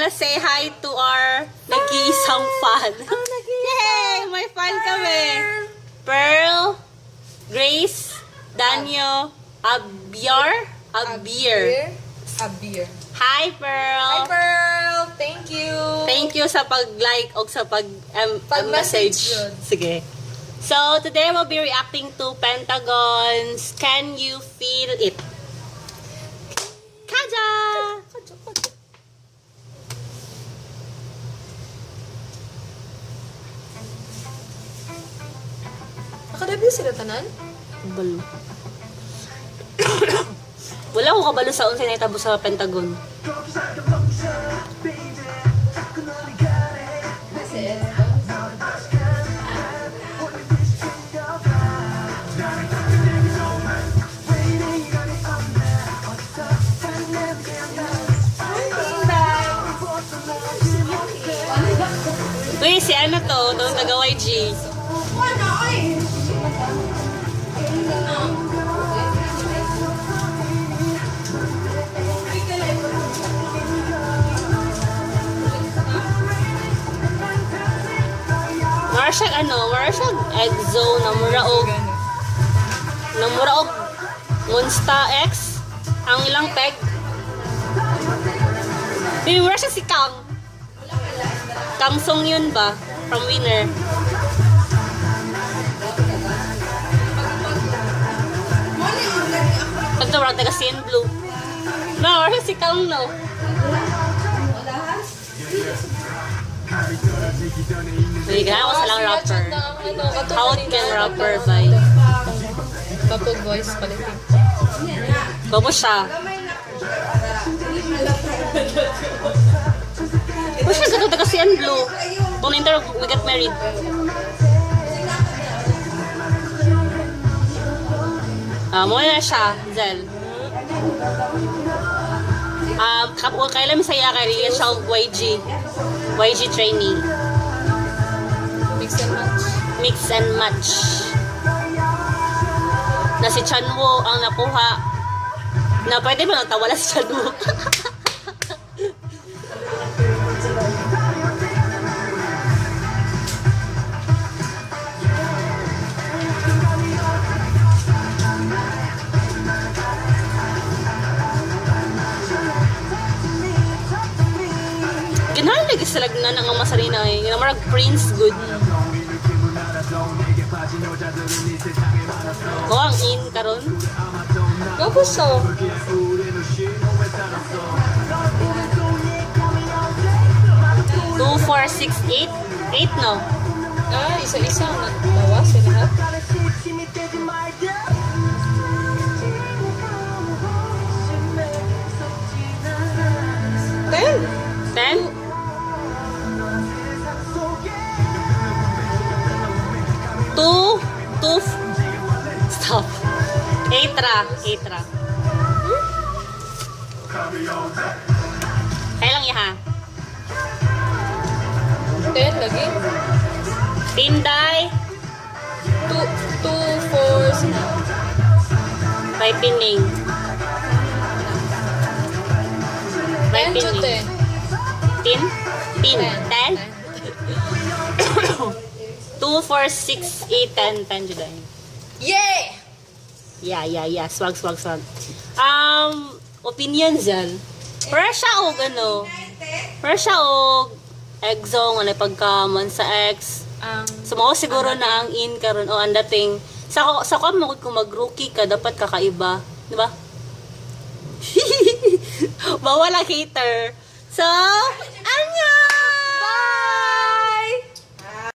Wanna say hi to our nag-iisang fan. Yay! May fan kami. Pearl, Grace, Danyo, Abiar, Abir. Abir. Hi, Pearl. Hi, Pearl! Thank you! Thank you sa pag-like o sa Pag-message pag-message. yun. Sige. So, today we'll be reacting to Pentagon's Can You Feel It? Kaja! Nakadebut sila tanan? Kabalo. Wala ko kabalo sa unsay nahitabo sa Pentagon. Uy, si ano to? Itong taga YG. Mara siya ano, mara siya EXO na mura og na mura og Monsta X ang ilang peg. Uy, mura siya si Kang. Kang Song yun ba? From Winner. Pagka mura taga CN Blue. No, mura siya si Kang no. Uy, ganahan ko silang rapper. How can rapper by? Couple voice pala. Gwapo siya. Gwapo siya ganun taga CN Blue. Kung inter we get married. Ah, mo na siya, Zel. Kailan masaya kay Riya siya og YG. YG trainee. Mix and match. Mix and match. Na si Chanwo ang nakuha. Na pwede ba nagtawala si Chanwo? Ganahan lagi sila na nga masarina eh. Yung marag Prince good. Ko ang in karon. Gwapo siya. 2, 4, 6, 8. 8 no? Ah, isa-isa. Nagbawa sila lahat. 10! 10? 2, 2, stop. 8 ra, 8 ra. Kaya lang iha. 10 lagi. Tinday, 2, 2, 4, 6. by Pining. By 10 to Pining. 10. Tin? Tin. 10? 2, 4, 6, 8, 10. 10 Juday. Yeah! Yeah. Swag, swag, swag. Opinion dyan. Pero siya og ano, pero siya og EXO, nga pagka sa X. Ang So, mao siguro na ang in karon o ang dating. Sa ko mo kung mag-rookie ka, dapat kakaiba. Di ba? Bawal ang hater. So, annyeong!